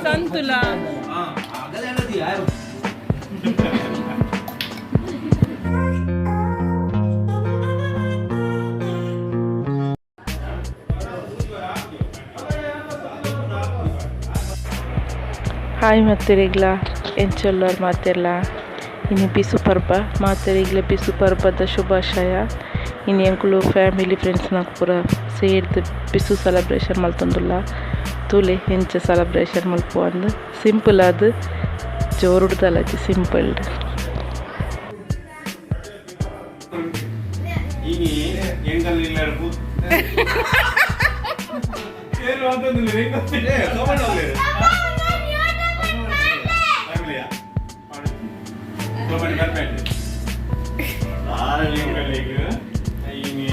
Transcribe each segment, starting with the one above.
ಸಂತುಲ. Hi ಮಾತೆರೆಗ್ಲ, ಎಂಚೊಲ್ಲರ್ ಮಾತೆರ್ಲ? ಇನಿ ಬಿಸು ಪರ್ಬ. ಮಾತೆರೆಗ್ಲ ಬಿಸು ಪರ್ಬದ ಶುಭಾಶಯ. ಇನಿ ಎಂಕುಲು ಫ್ಯಾಮಿಲಿ ಫ್ರೆಂಡ್ಸ್ ನಕುಲು ಪೂರ ಸೇರ್ದ್ ಬಿಸು ಸೆಲೆಬ್ರೇಷನ್ ಮಲ್ತೊಂದುಲ್ಲ. ತೂಲೆ ಎಂಚ ಸೆಲೆಬ್ರೇಷನ್ ಮಲ್ಪುವಂದ್. ಸಿಂಪಲ್ ಆದ್, ಜೋರುಡ್ದಲಜಿ, ಸಿಂಪಲ್. ಇನಿ ಎಂಕಲ್ ಇಲ್ಲಡ್ ಪೂ ಏನು ಅಂತಂದಿಲ್ಲ. ಫ್ಯಾಮಿಲಿಯಾ ಸೋಮಣ್ಣ ಬರ್ಬೇಡಿ ಎಂಕಲಿಗ್. ಇನಿ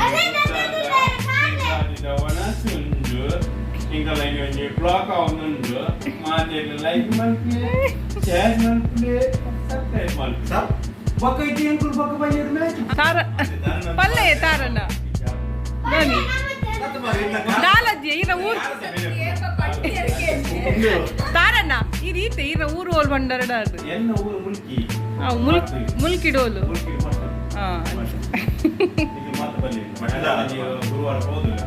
ವನಸುಂಡು. ಎಂಕಲ್ ಒಂಜಿ ಬ್ಲಾಗ್ ಆವೊಂದುಂಡು. ಮಾತೆರ್ಲ ಲೈಕ್ ಮಲ್ಪುಲೆ, ಶೇರ್ ಮಲ್ಪುಲೆ, ಸಬ್ಸ್ಕ್ರೈಬ್ ಮಲ್ಪುಲೆ. ಬೊಕ್ಕ ಇತ್ತೆ ಎಂಕುಲು ಬೊಕ್ಕ ಬಯ್ಯೆರ್ ಮ್ಯಾಚ್. ತಾರ ಪಲ್ಲೆ ತಾರಣ್ಣ ದಾನಿ ದಾಲಜ್ಜಿ ಇರ ಊರು ತಾರಣ್ಣ ಈ ರೀತಿ ಇರ ಊರು ಓಲ್ ಬಂಡರಡ ಅದು. ಎನ್ನ ಊರು ಮುಲ್ಕಿ. ಮುಲ್ಕ್ ಮುಲ್ಕಿಡೋಲು. ಮುಲ್ಕಿ ಮಟ್ಟ. ಈಗ ಮಾತು ಬರಲಿ ನೀವು ಗುರುವಾರ ಹೋದಿಲ್ಲ.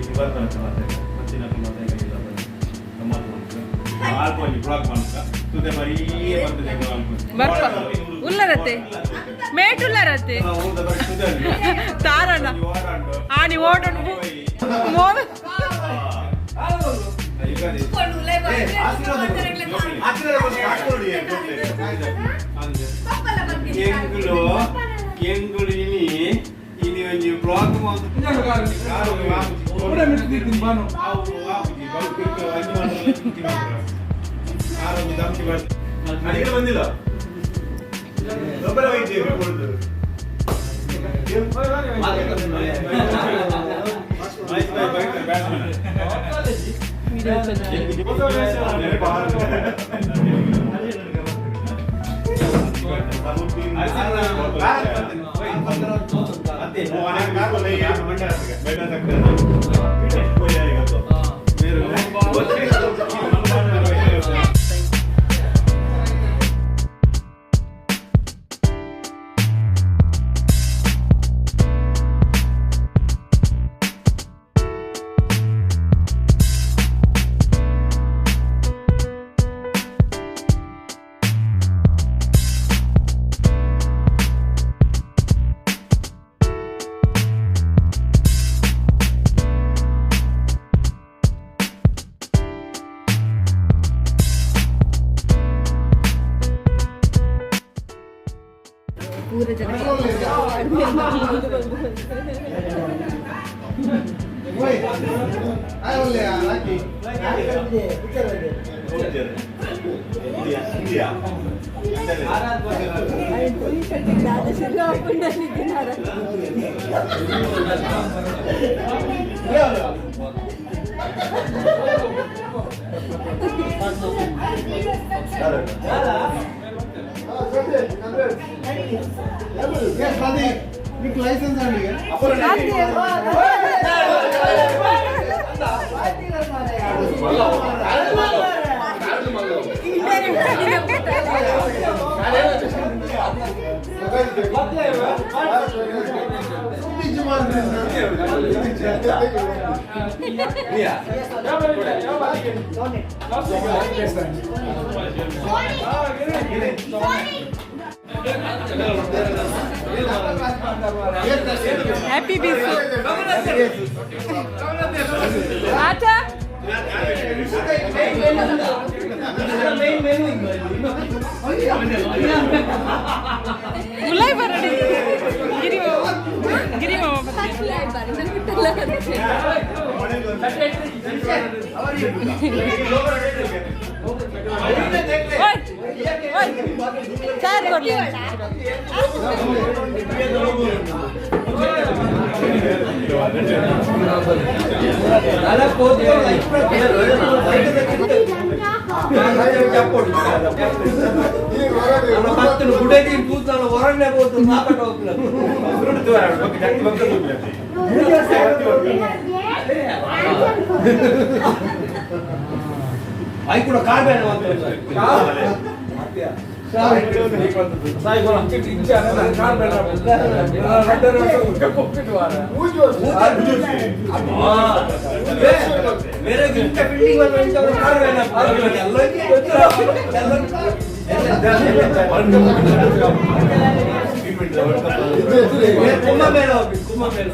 ಈಗ ಬರ್ತಾರೆ ಮತ್ತೆ ಮತ್ತಿನ ಮತ್ತೆ ಇಲ್ಲ ಬನ್ನಿ ಗಮ್ಮತ್ತು ಮಾಡ್ಕ ಆಲ್ಪು ಒಂಜಿ ಬ್ಲಾಗ್ ಮಾಡ್ಕ ತುದೆ ಬರೀ ಬರ್ತದೆ. ಬರ್ಪ ಉಲ್ಲರತೆ ಮೇಟ್ ಉಲ್ಲರತೆ ತಾರಣ್ಣ ಆನಿ ಓಡೋಣ ಮೋನ. ಎಂಗುಲು ಎಂಗುಲು ಇನಿ ಇನಿ ಒಂಜಿ ಬ್ಲಾಗ್. ಪೂರ ಮಿತ್ತ್ ದೀತಿನ ಬಾನು. ಅಡಿಗೆ ಬಂದಿಲ್ಲ. ಗೊಬ್ಬರ ವೈದ್ಯ ಕೊಡುದು. మీకు లైసెన్స్ అండి. ಹ್ಯಾಪಿ ಬಿಸು ಆಚಾ. ಉಲಾಯ್ ಬರಡಿ ಗಿರಿ ಮಾಮ, ಗಿರಿ ಮಾಮ. ಓಯ್ ಓಯ್, ಚಾರ್ ಕೊಡ್ಲಿ. ಆಯ್ ಕೂಡ ಕಾರ್ ಬೇಡ ಕುಂಭಮೇಳ.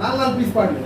ನಾಲ್ಕು ಪೀಸ್ ಪಾಡ್ಲಿ.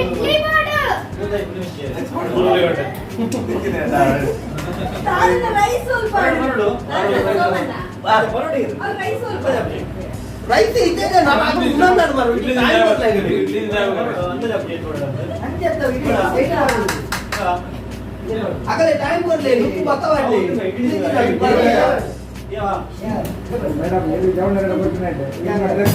ಇಡ್ಲಿ ಮಾಡು. ರೈಸ್ ಇದ್ದೇ ನಾವು ಇನ್ನೊಂದು ಮಾರು ಆಗಲೇ ಟೈಮ್ ಕೊಡ್ಲಿ ನುಪ್ಪು ಬತ್ತವಾಡ್ಲಿ. ಮೇಡಮ್ ಎಲ್ಲಿ ಜವಳ ಡ್ರೆಸ್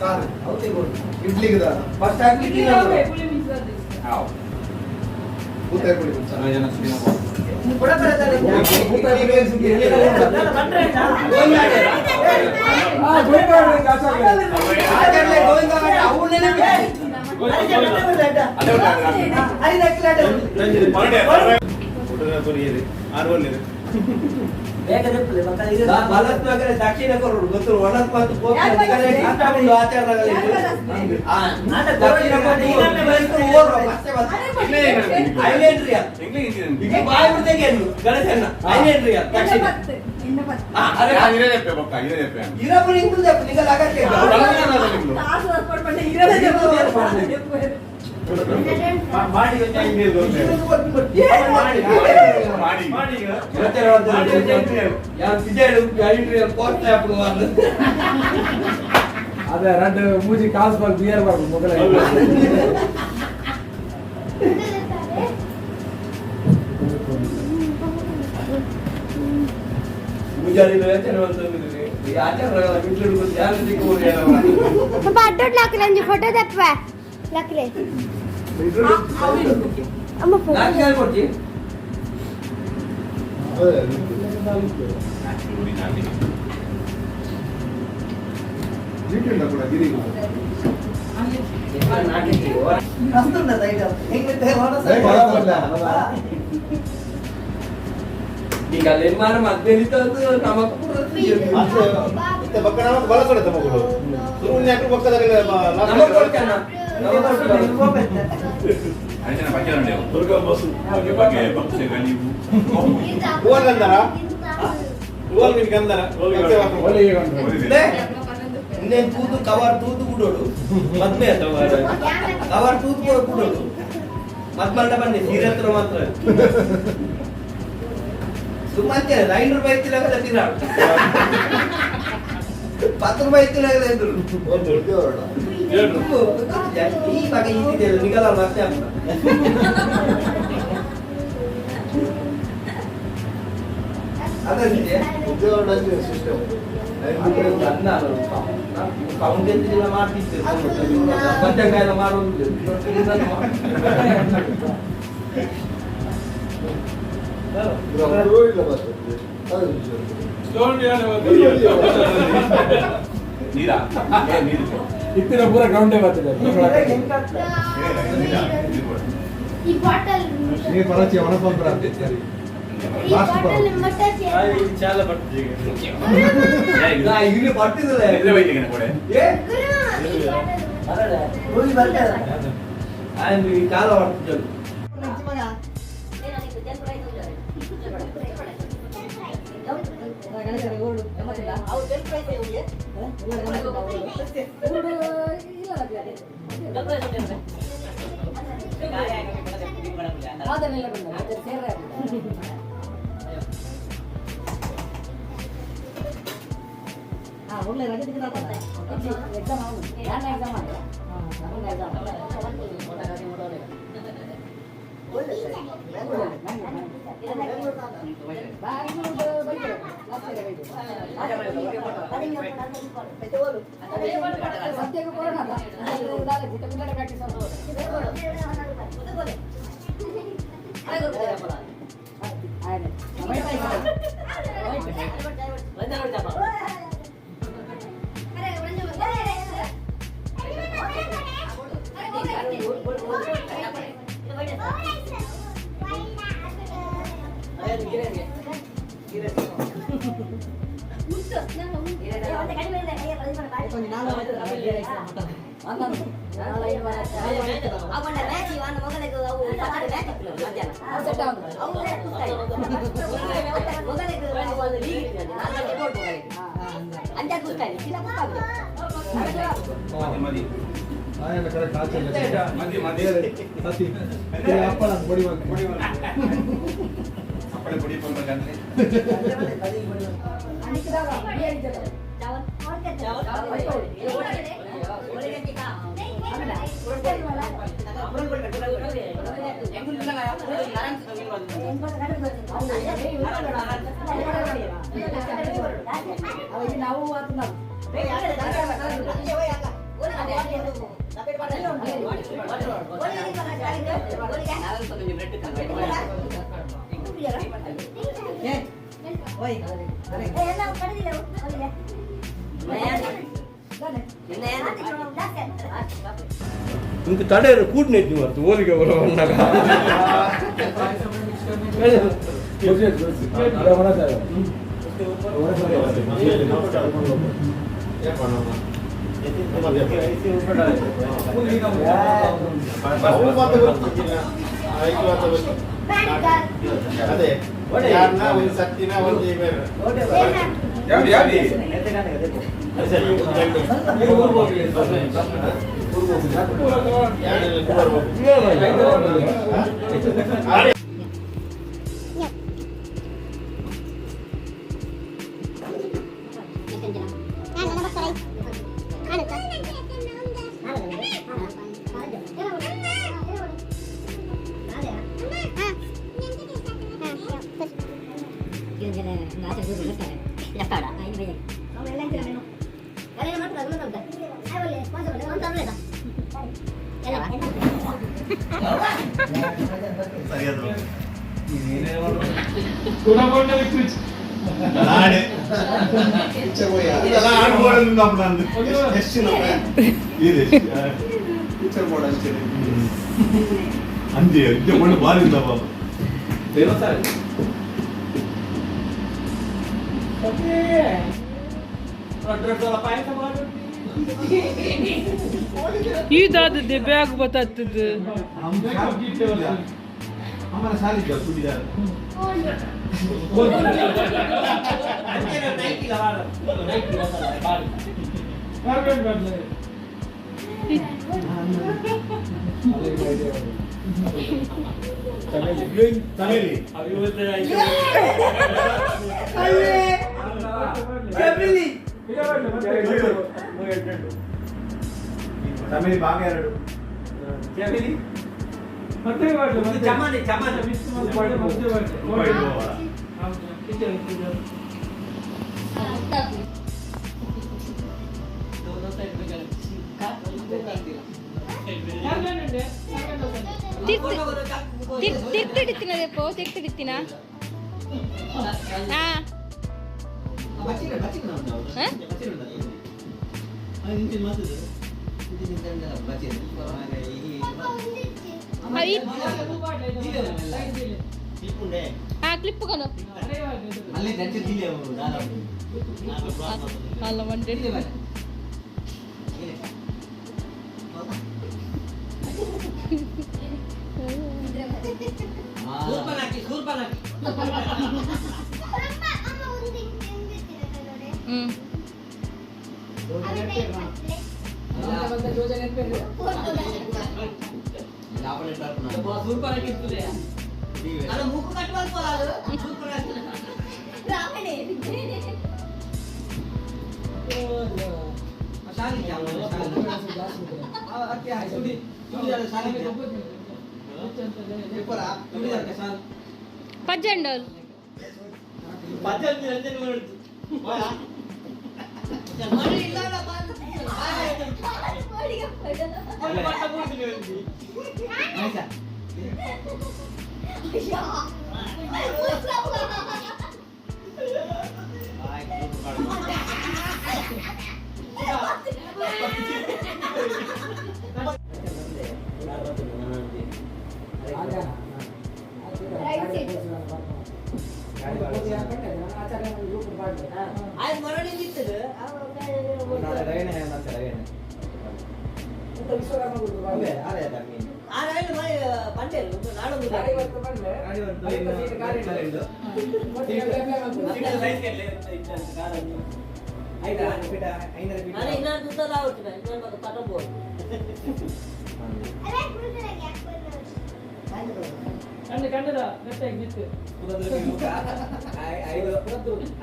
ಸಾರು. ಇಡ್ಲಿಗೆ ಫಸ್ಟ್ ಆಗ್ಲಿಕ್ಕೆ ದಕ್ಷಿಣ ಕೊರಡು ಗೊತ್ತು ಒಣದ್ ಮಾತು ಬಾಯಿ ಬಿಡ್ತೇನೆ ಗಣೇಶಣ್ಣ ಐಲೇಂಡ್ರಿಯ ದಕ್ಷಿಣ. ಇರಪ್ಪು ಇಂದು ನಿಗಲ್ ಆಗತ್ತೆ. ಅದೇ రెండు ಮೂಜಿ ಕಾಸು ಬಾಲ್ ಬಿಯರ್ ಬಾಲ್ ಮೊದಲ. ಪಾಪ ಅಡ್ಡೊಡ್ ಲಾಕ್ರೆ ಅಂಜಿ ಫೋಟೋ ತಪ್ಪ ಲಾಕ್ರೆ ಅಮ್ಮ ಫೋಟೋ. ಇನ್ನೇನು ತೂದು ಕವರ್ ತೂದು ಬಿಡೋಡು ಮದ್ಮೆ ಕವರ್ ತೂದು ಕೂಡ ಬಿಡೋಡು ಮದ್ಮಂಡ ಬನ್ನಿ ಸೀರೆ ಹತ್ರ ಮಾತ್ರ ಸುಮ್ಮನೆ 5 ರೂಪಾಯಿ ಇತ್ತಿಲ್ಲ ತಿನ್ನಾಡು 10 ರೂಪಾಯಿ ಇತ್ತಿಲ್ಲ ಎಂದ್ರು ಈ ಮಗ ಈತಿದೆಯಲ್ಲ ನಿಗಲ ಮತ್ತೆ ಅಮ್ಮ. ಅದಂತೆ ಕೌಂಟೆಲ್ಲ ಮಾಡ್ತಿದ್ದೆ ಬದ್ನೆಕಾಯಿ ಎಲ್ಲ ಮಾರೋದು. ಇತ್ತಿನ ಪೂರ ಗ್ರೌಂಡೇ ಬರ್ತದೆ. ಈ ಬಾಟಲ್ ನೀರು ಪರಚಿ ಒಣಪಂದ್ರ. ಈ ಬಾಟಲ್ ಮಟ್ಟ. ಇಲ್ಲಿ ಬರ್ತಿದ್ದಲ್ಲ ಏ ఆయన చాలా పడుతుంది. ಇಂಕ ತಡೆಯರು ಕೂಡ್ನೇತಿ ಮಾಡ್ತು ಓಲಿಗೆ ಬರೋನಾಗ. ಅದೇ ಒಂದು ಸತ್ತಿನ ಒಂದು ಇದಾದದ್ದೆ ಬ್ಯಾಗ್ ಬತ್ತದ. ತಮಿಳಿ ಭಾಗ ಎರಡು. ತಿರ್ತಿಡಿತ್ತಿನದೆಪ್ಪೋ ತಿರ್ತಿಡಿತ್ತಿನ ಹಾಂ. ಕ್ಲಿಪ್ ಕನು ಅಲ್ಲ ಒಂದೇ. ಪಜ್ಜಂಡಲ್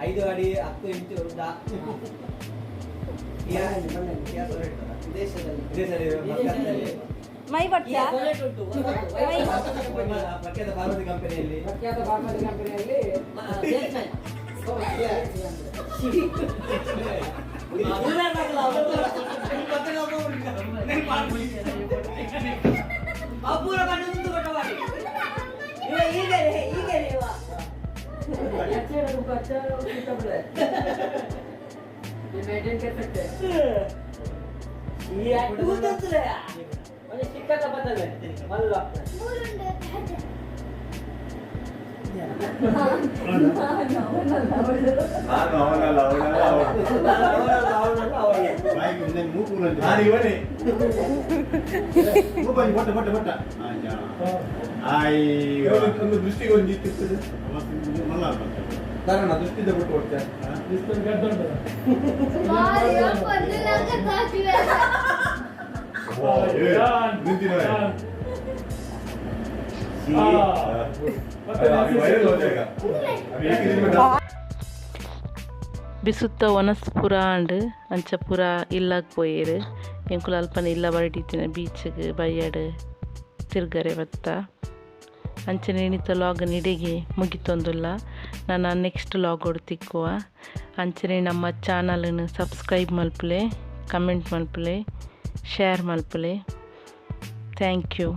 ಐದು ಅಡಿ 10 ಇಂಚು ಉದ್ದ. ಮೈ ಬಟ್ಟ ಪ್ರಖ್ಯಾತ ಫಾರ್ಮಸಿ ಕಂಪನಿಯಲ್ಲಿ ನಾನು ಅವನಲ್ಲ, ಅವನಲ್ಲ ಅವನು. ನಾನು ಇವನೇ. ಮೂಕು ಬೊಟ್ಟ ಬೊಟ್ಟ ಬೊಟ್ಟ. ಒಂದು ದೃಷ್ಟಿಗೆ ಒಂದು ಇತ್ತಿರ್ತದೆ. ತರಣ ದೃಷ್ಟಿಯಿಂದ ಬಿಟ್ಟು ಕೊಡ್ತೇನೆ. ಬಿಸುತ್ತ ಒನಸ್ಪುರ ಆಂಡ್ ಅಂಚ ಪೂರ ಇಲ್ಲಾಗ್ ಪೋಯೆರ್ ಎಂಕುಲು ಅಲ್ಪನ ಇಲ್ಲ ಬರಡಿತ್ತಿನ ಬೀಚ್ಗ್ ಬಯ್ಯಡ್ ತಿರ್ಗರೆ ಬತ್ತ ಅಂಚನೆ ಇನಿತ ಲಾಗ್ ನಿಡೆಗೆ ಮುಗಿತೊಂದುಲ್ಲ. ನಾನು ನೆಕ್ಸ್ಟ್ ಲಾಗ್ ತಿಕ್ಕುವ. ಅಂಚನೆ ನಮ್ಮ ಚಾನಲನ್ನು ಸಬ್ಸ್ಕ್ರೈಬ್ ಮಲ್ಪುಲೆ, ಕಮೆಂಟ್ ಮಲ್ಪುಲೆ, ಶೇರ್ ಮಲ್ಪುಲೆ. Thank you.